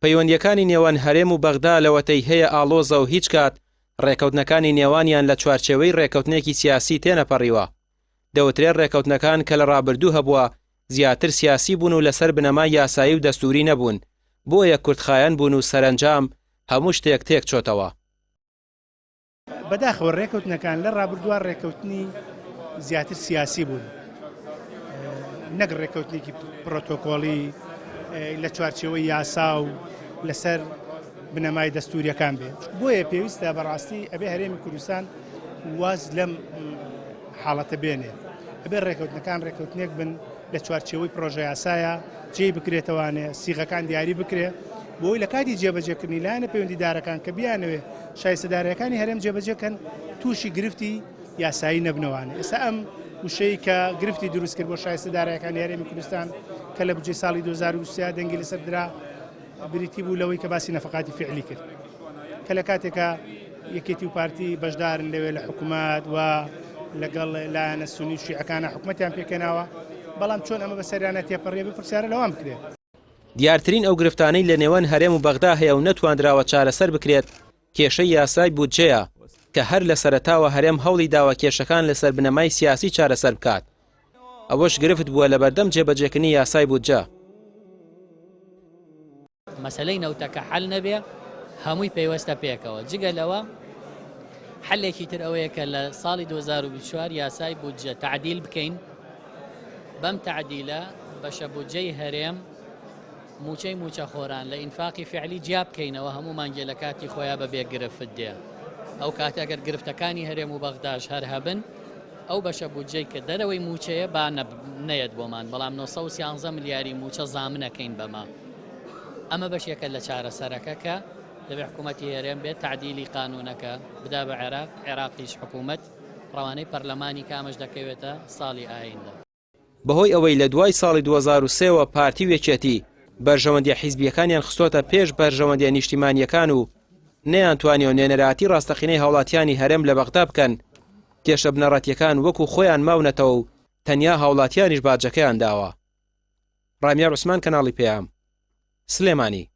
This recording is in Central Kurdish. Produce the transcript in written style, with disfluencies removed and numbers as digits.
پەیوەندییەکانی نێوان هەرێم و بەغدا لەوەتەی هەیە ئاڵۆزە و هیچ کات ڕێکەوتنەکانی نێوانیان لە چوارچێوەی ڕێکەوتنێکی سیاسی تێنەپەڕیوە. دەوترێت ڕێکەوتنەکان کە لە ڕابردوو هەبووە زیاتر سیاسی بوون و لەسەر بنەمای یاسایی و دەستووری نەبوون، بۆیە کورتخایەن بوون و سەرەنجام هەموو شتێک تێکچۆتەوە. بەداخەوە ڕێکەوتنەکان لە ڕابردووە ڕێکەوتنی زیاتر سیاسی بوون نەک ڕێکەوتنێکی پرۆتۆکۆڵی لە چوارچێوەی یاسا و لەسەر بنەمای دەستوریەکان بێ بۆیە پێویستە بەڕاستی ئەبێ هەرێمی کوردستان واز لەم حاڵەتە بێنێ ئەبێ ڕێکەوتنەکان ڕێکەوتنێک بن لە چوارچێوەی پرۆژە یاسایە جێی بکرێتەوانێ سیغەکان دیاری بکرێ بۆی لە کاتی جێبەجێکردنی لایەنە پەیوەندیدارەکان کە بیانەوێ شایستەدارەکانی هەرێم جێبەجێکەن تووشی گرفتی یاسایی نەبنەوانێ ئێستا ئەم وشەی کە گرفتی دروست کرد بۆ شایستەدارەکانی هەرێمی کوردستان کە لە بودجەی ساڵی 2023 دەنگی لەسەر درا بریتی بوو لەوەی کە باسی نەفەقاتی فعلی کرد کە لە کاتێکا یەکێتی و پارتی بەشدارن لەوێ لە حکوومەت و لەگەڵ لایەنە سونی و شیعەکانە حکوومەتیان پێکهێناوە بەڵام چۆن ئەمە بەسەریانە تێپەڕیە بێ پرسیارە لەوان بکرێت. دیارترین ئەو گرفتانەی لە نێوان هەرێم و بەغدا هەیە و نەتواندراوە چارەسەر بکرێت کێشەی یاسای بودجەیە کە هەر لە سەرەتاوە هەرێم هەوڵی داوە کێشەکان لەسەر بنەمای سیاسی چارەسەر بکات ئەوەش گرفت بووە لەبەردەم جێبەجێکردنی یاسای بودجە. مەسەلەی نەوتەکە حەل نەبێ هەمووی پەیوەستە پێکەوە جگە لەوە حلێکی تر ئەوەیە کە لە ساڵی 2024 یاسای بودجە تعدیل بکەین بەم تعدیلە بەشە بودجەی هەرێم موچەی موچەخۆران لە ئینفاقی فعلی جیا بکەینەوە هەموو مانگێ لە کاتی خۆیان بە بێ گرفت دێ ئەو کاتە ئەگەر گرفتەکانی هەرێم و بەغداش هەر هەبن ئەو بەشە بودجەی کە دەرەوەی مووچەیە با نەیەت بۆمان، بەڵام 913 ملیاری مووچە زامنەکەین بەمە. ئەمە بەشێکە لە چارەسەرەکە کە دەبێت حکوومەتی هەرێم بێت تەعدیلی قانوونەکە بدا بە عێراق، عێراقیش حکوومەت ڕەوانەی پەرلەمانی کە ئەمەش دەکەوێتە ساڵی ئایندە. بەهۆی ئەوەی لە دوای ساڵی 2003 وە پارتی و یەکێتی بەرژەوەندیە حیزبیەکانیان خستۆتە پێش بەرژەوەندیە نیشتیمانیەکان و نەیانتوانیوە نوێنەرایەتی ڕاستەقینەی هاوڵاتیانی هەرێم لە بەغدا بکەن، کێشە بنەڕەتیەکان وەکو خۆیان ماونەتەوە و تەنیا هاوڵاتیانیش باجەکەیان داوە. ڕامیار عوسمان کەناڵی پەیام. سلێمانی.